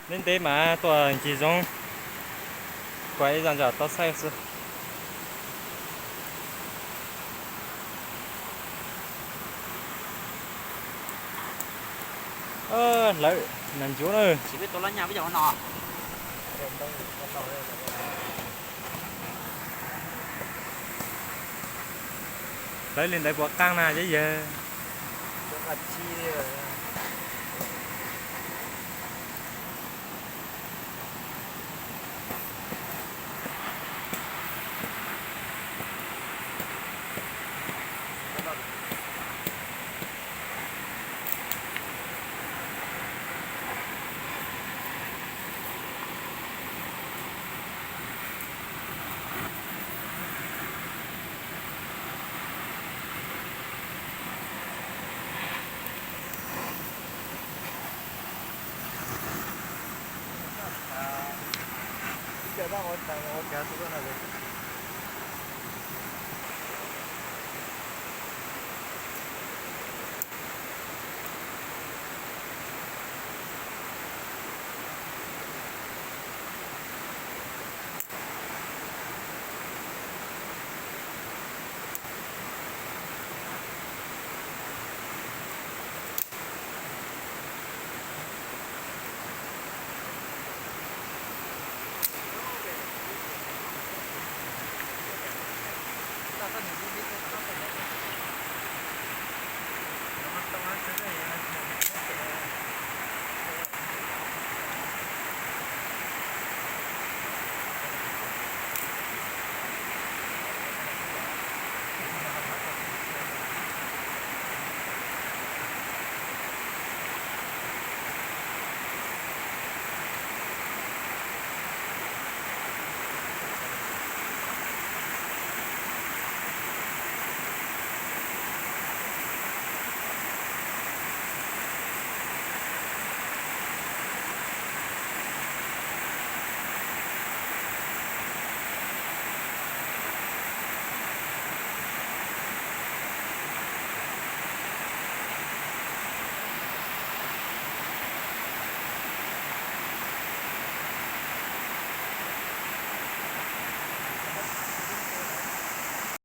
Ntev ntev mas tuaj ncig zoo, kuv ib zaj ntsam tau saib xwb. Hlawv nas ntsuav na. Hlawv li ntawd puas qab na cov yawg? Ib co dab ua tas ua cav xwb na.